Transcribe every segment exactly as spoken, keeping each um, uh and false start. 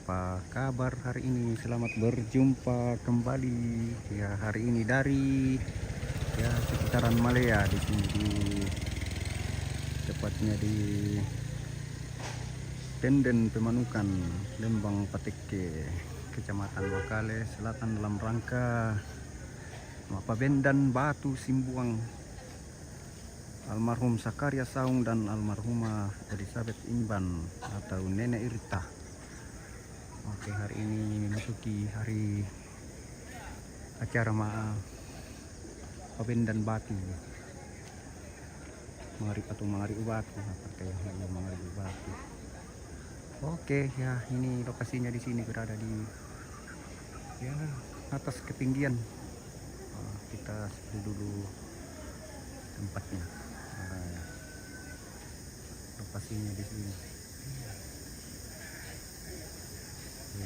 Apa kabar hari ini? Selamat berjumpa kembali. Ya, hari ini dari, ya, sekitaran Malea di sini, di tepatnya di Tenden Pemanukan, Lembang Pateke, Kecamatan Makale Selatan, dalam rangka mapabendan batu simbuang almarhum Sakaria Saung dan almarhumah Elizabeth Imban atau Nenek Irta. Oke, hari ini memasuki hari acara ma pabendan batu. Mangarip atau mangarip batu, apa kayak mangarip batu. Oke, ya, ini lokasinya di sini, berada di, ya, atas ketinggian. Ah, kita sebelah dulu tempatnya. Ah, ya. Lokasinya di sini. Oke.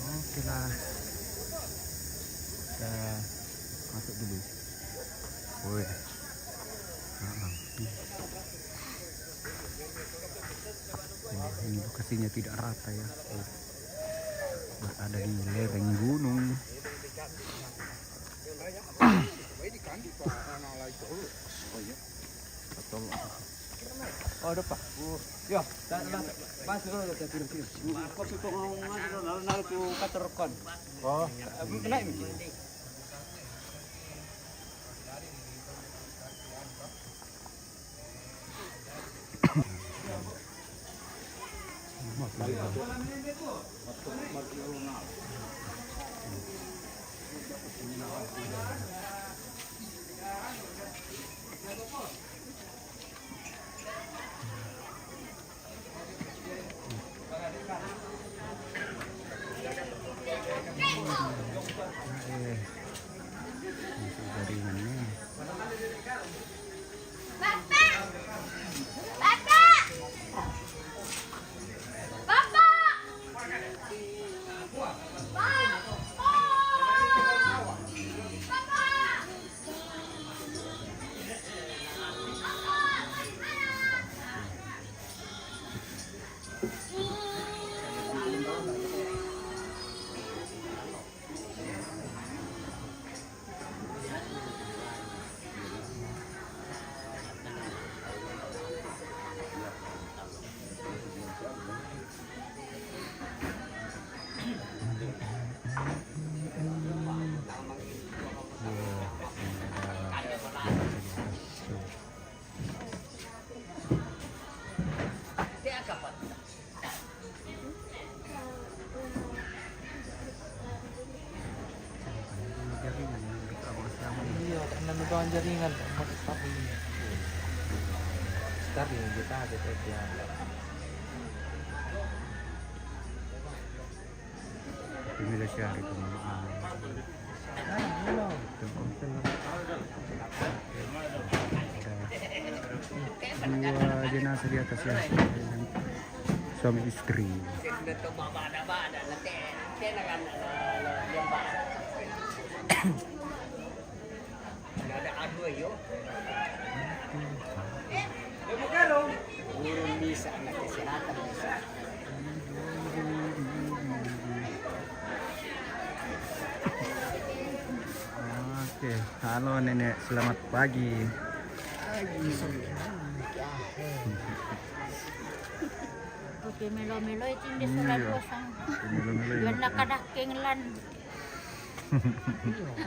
Oke lah. Kita masuk dulu. Woi. Heeh. Wah, ini lokasinya tidak rata ya. Berada di lereng gunung. Oh, ada, Pak. Ya, masuk dulu, kita kirim-kirim. Aku suka ngomong aja, lalu naruh tuh kater kon. Oh. Naik, Miki. Eh, masuk jaringan nih. Bapak! Bapak! Bapak! Bapak! Iya, karena nugawan jaringan, Pak, tapi ini. Tapi kita ada kerja. Pemila siya rin kung, ah, Telkomsel. Ada dua jenazah di atas ya, suami istri. Ada adu ayo. Urun bisa anak kesehatan bisa. Oke, halo Nenek, selamat pagi. Oke, melo-melo itu yang di Iya. Surat kosong. Melo-melo Yang ini. Nakadaking lan. Iya.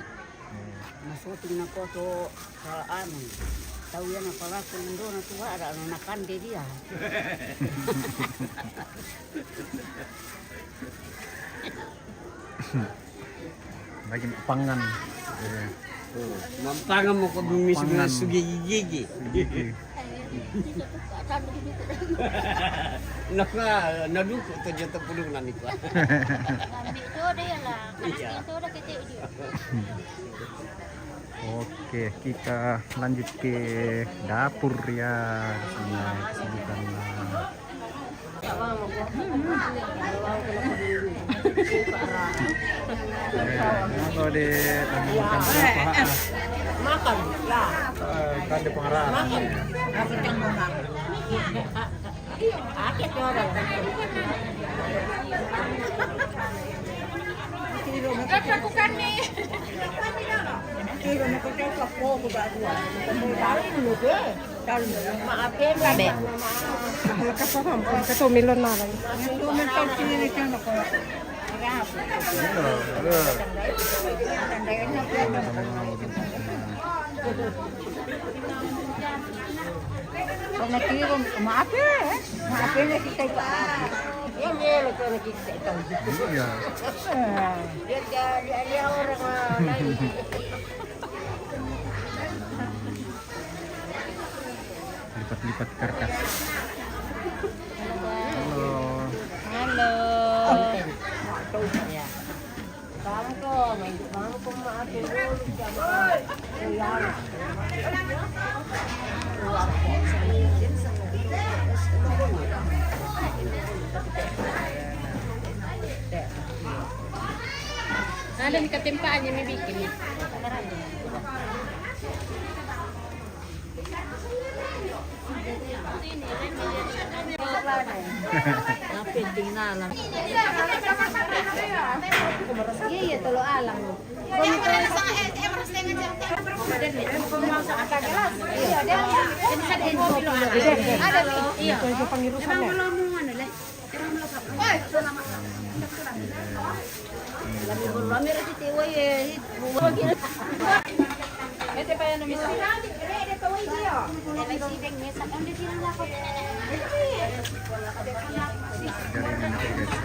Masuting na ko to sa ano. Tao yan ang pala sa mundo na tuwa, ano, nakande diya. Lagi mapangan. Eh. Oh, mapangan mo ko bumis Mapangan. Sugi-gigi. Gigi. Naka, naduko to dyan to pulong na ni ko. Ngambi to, dia lah. Kanak Iya. Itu dah kita dia. Oke, kita lanjut ke dapur ya. Di sini kesibukan. Eh, kenapa di makan berapa? Makan, ya. Eh, kan di pengarahan. Makan. Makan yang mana? Ada orang. Bukan nih. Maaf ya, Mbak. Kata milon na lang. Pag natiro, maapi, eh. Maapi na kita ito. Yan, yan, ito nakikita ito. Iya. Yan, yan, yan, yan, orang, ah, lain. Lipat-lipat kertas. Halo. Halo. Ya. Bangko, bangko maapi dulu sama. Ada di katimpaan yang bikin. Apa yang tinggalan? Iya, iya, tolo alang. Iya, ada, ada, ada, iya. Memang belum, anu, lah. Dari mana, guys?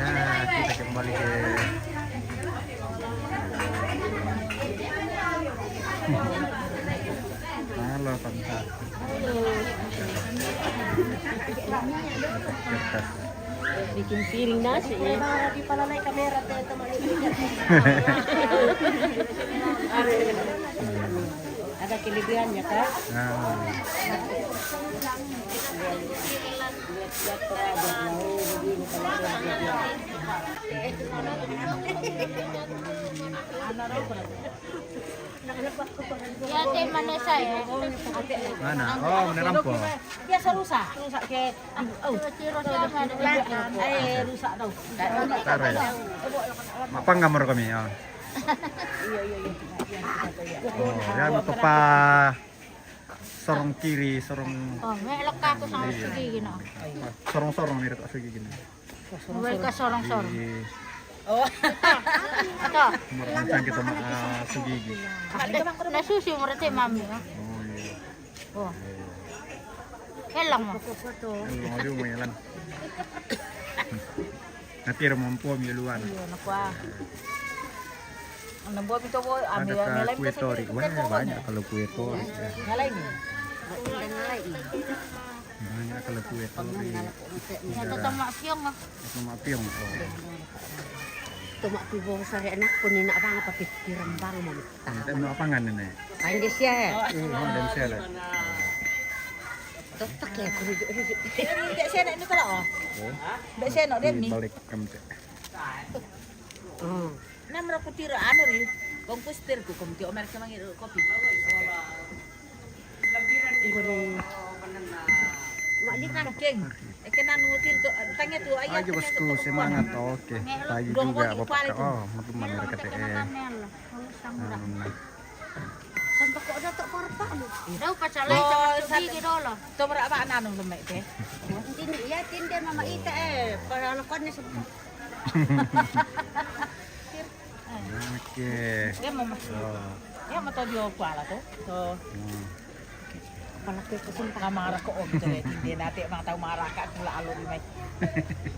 Ya, kita kembali ke. Halo, Tante. Kertas. Bikin piring nasi, ya. Di pala naik kamera, teh, teman. Ada kelebihannya, Kak. Nah. Ya, teh, mana saya? Mana? Oh, mana rampok? Ya, saya rusak, rusak ke. Oh, eh, rusak tau. Tarik. Mak panggambar kami, ya. Iya, iya, iya. Oh, ya, untuk pa sorong kiri, sorong. Oh, melok aku sama segi gini. Sorong-sorong nih, dekat segi gini. Mulai ke sorong-sorong. Di Oh. Atau? Merencang kita ma-, ah, segi gini. Nah, susi berarti mami, ya. Oh, iya. Oh. Iya, iya. Elang mo. Elang aja mo, elang. Nanti ada mampu, mi luan. Iya, nak kuah. Nang buah pito, boy. Ada ka kue tori. Wah, banyak kalau kue tori. Yang lain ni. Banyak kalau kue tori. Yang tetap mak piong, ah. Tetap mak piong. Oh. Tetap mak piong, saya anak pun ni nak bang apa pikiran bang mau. Entah mau apa ngan ni? Panggil siya, eh. Oh, dan siya lah. Totok ya, kulit, kulit. Dia siya nak ni kalau, oh. Oh. Dia siya nak dia ni. Balik kami. Oh. Namra ku tira anu ri. Kompuster ku komti omer ke mangi kopi. Mak di kan keng. Eke nanu tir tu, tanya tu, ayah. Ayo, bosku, semangat. Oke. Pagi juga, Bapak. Oh, teman mereka teh. Anu, nah. Sampai kok ada tak parpa lu? Dah pacalai sama gigi dulu. Tu berak apa nanu lemek teh? Tindi, ya, tindi mama ita, eh. Para lekon ni semua. Oke. Ya, mama. Oh. Ya, mata dia kuala tu. Tu. Hmm. Apalagi aku sumpah. Marah ko om tu, eh, tindi nanti mang tahu marah kat pula alun mai.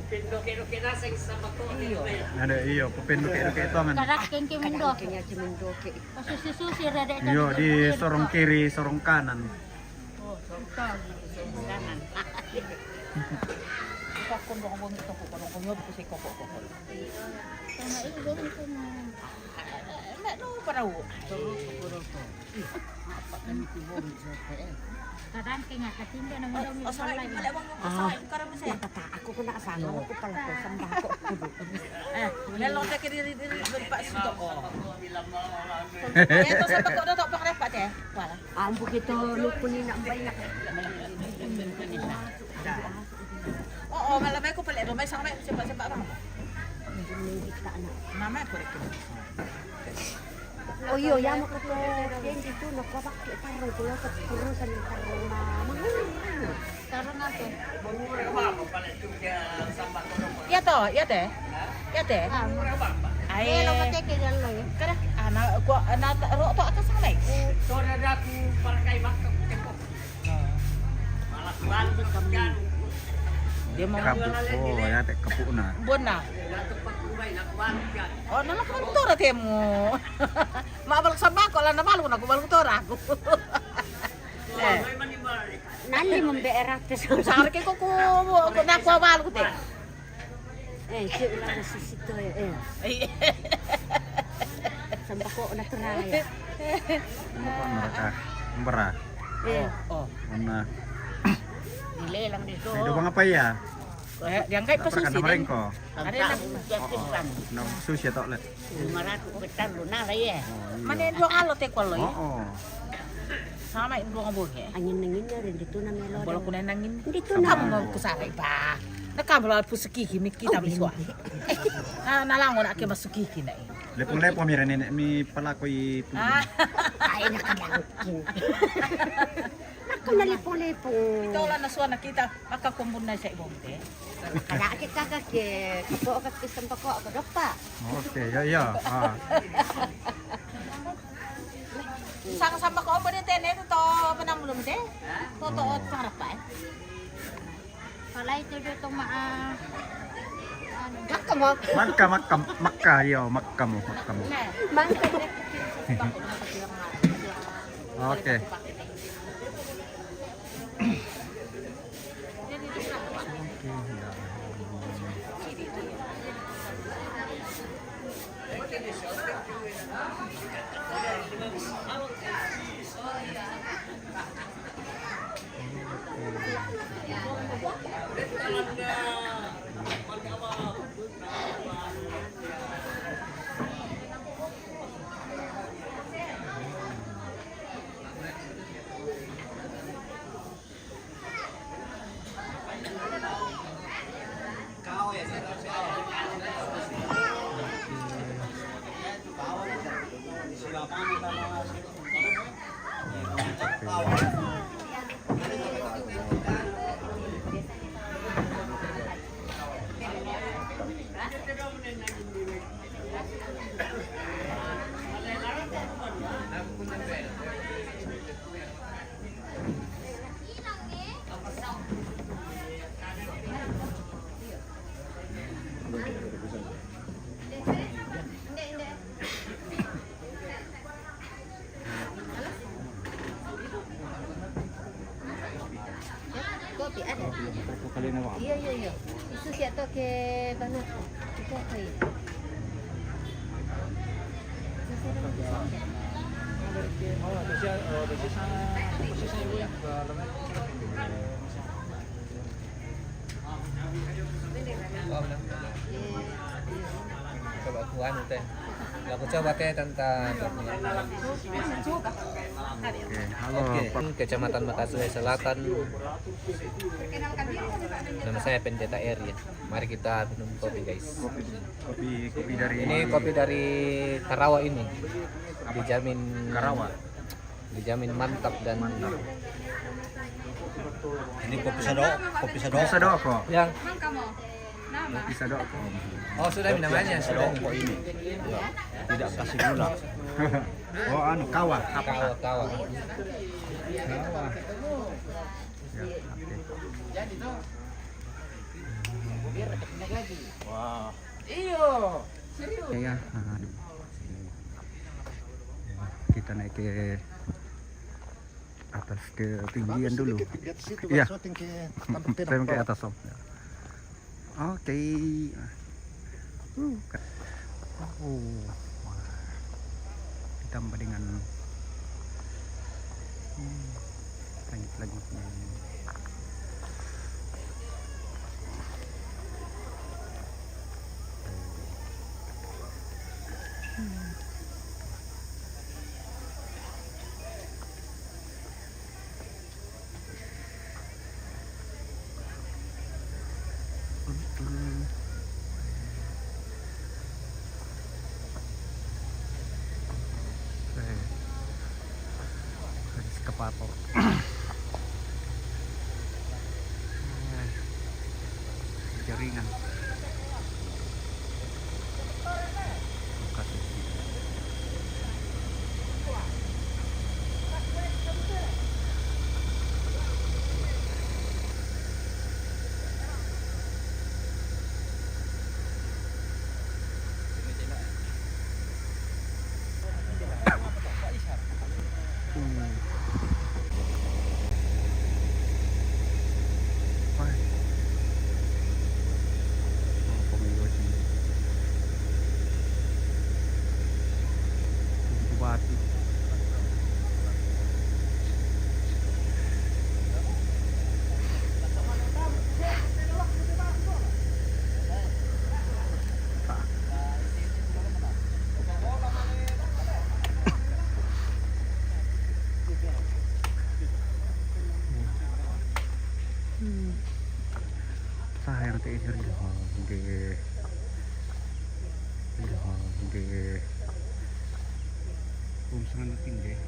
Pindoke-doke naseng sama ko. Iyo. Ada iyo, pindoke-doke itu kan. Karak kengke mundo. Kengke mundo ke. Susi-susi redek. Iyo, di sorong kiri, sorong kanan. Oh, sorong kanan. Kanan. Kita kon dong wong itu, kon dong wong itu, si koko-koko. Kadang tengah katinda na madong. Oh, sama ibu balik bang. Ah. Sama ibu karena saya. Kata aku kena sana, aku kalau pesan dah kok kudu. Eh, melong tak kiri diri berpak situ. Oh. Ya, tu sambako dah tak pernah dapat ya. Wala. Ambu kito luku ni nak bayar. Oo, malamay ko pala. Lumay sa kamay, sambako-sambako lang. Mama, correct. Oyo, yamo ka to. Yan dito, nakuha ba? Tarong ko lang, sa puro sa tarong na. Tarong na to. Iya to, iya te. Iya te. Ah, ay. Kada, ana, ko, ana, ro to atas sana. Dia mau. Kapu, oh, ya, te kapu na. Buwan na. Oh, nalak na motor ate mo. Mabalak sambako, ala na balak na ko, balak motor ako. Eh. Nali mo be erates. Sa akin ko, ko, ko, na ko balak te. Eh, si ulang na sisito eh. Eh. Ay. Sambako na turaya. Ano pa, maraka? Umbra. Eh. Oh. Una. Dili lang dito. Ay, doon nga pa iya. Eh, diyan kay pasusi din. Marengko. Ada lang. Na sushi to le. Maratu betal luna la ye. Mane dua kalo te ko lo ye. Oo. Sama dua ka bunge. Angin-angin na rin dito na melo. Bolo ko na nangin. Dito na. Kamu mau kusari ba. Nakabala pusukiki mi kita miswa. Ah, nalango na ke masukiki na eh. Lepong-lepong mi rin mi pala ko i. Ah. Ay, nakadangkin. Ako na lepong-lepong. Ito lang na suwa na kita. Makakumbun na sa ibong te. Kada akit ka ka ke, kapo ka ke sambako ka dopa. Oke, ya, ya. Ah. Sang sambako pa dito, ne, to, panamulong te. To, to, pangarap pa eh. Palay to dito ma, ah, ano. Maka mo. Maka, maka, maka, yo, maka mo, maka mo. Maka. Oke. Kopi ada. Iya, iya, iya. Itu siap to ke bana. Itu apa ya? Coba aku anu teh. Aku coba teh tentang. Oke, halo. Oke, Pak. Kecamatan Makassar Selatan. Nama saya Pendeta Eri ya. Mari kita minum kopi, guys. Kopi, kopi, kopi dari. Ini kopi dari Karawa ini. Apa? Dijamin. Karawa. Dijamin mantap dan. Mantap. Ini kopi sado, kopi sado. Kopi sado kok. Ya. Kopi sado kok. Oh, sudah namanya, sudah. Sado kok ini. Ya. Tidak kasih gula. Oh, anu, kawa, apa? Kawa, kawa. Kawa. Ya, oke. Wah. Iyo, serius. Ya, ya. Nah, kita naik ke atas, ketinggian dulu. Sedikit, lihat situ, iya. Syuting ke tempat. Saya ke atas, Om. Ya. Oke. Uh, ka-, Oh, wah, ditambah dengan, hmm, langit-langitnya ini. Excavator. Jaringan. Sayang, te, iri, oh, nggih. Iri, oh, nggih. Kung saan natin, nggih.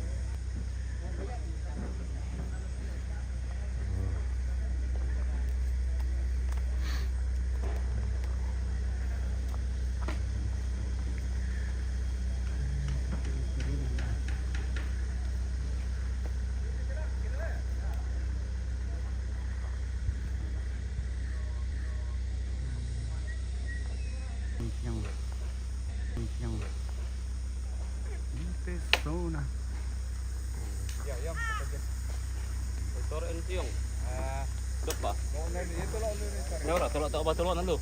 Yang, yang, persona. Ya, ya, betul. Motor enteng. Ah, dok ba? Mau na, ito lang ulit, sir. Nya ora, tulak tak ba, tulak nandu.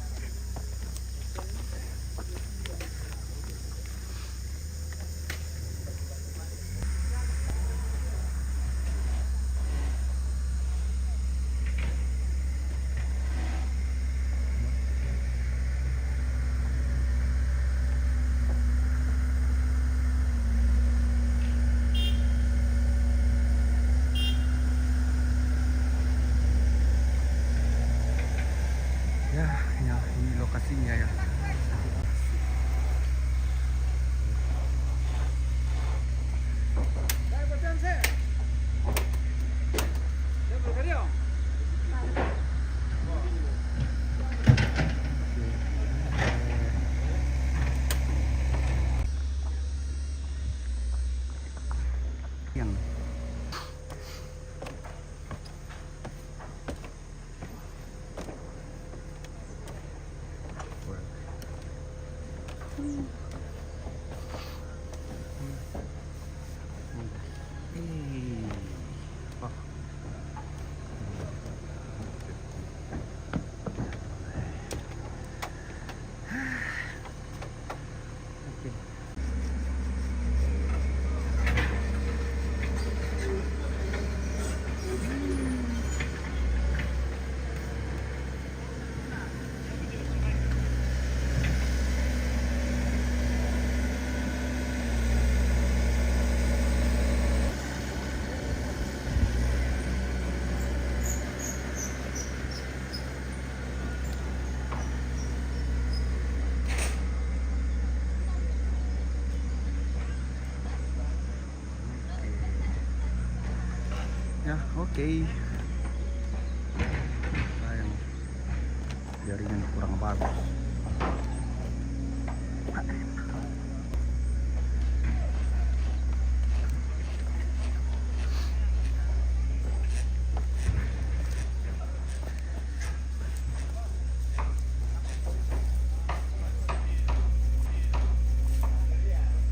Ya, ya, ini lokasinya ya. Yang Ya, oke. Sayang, jaringan kurang bagus.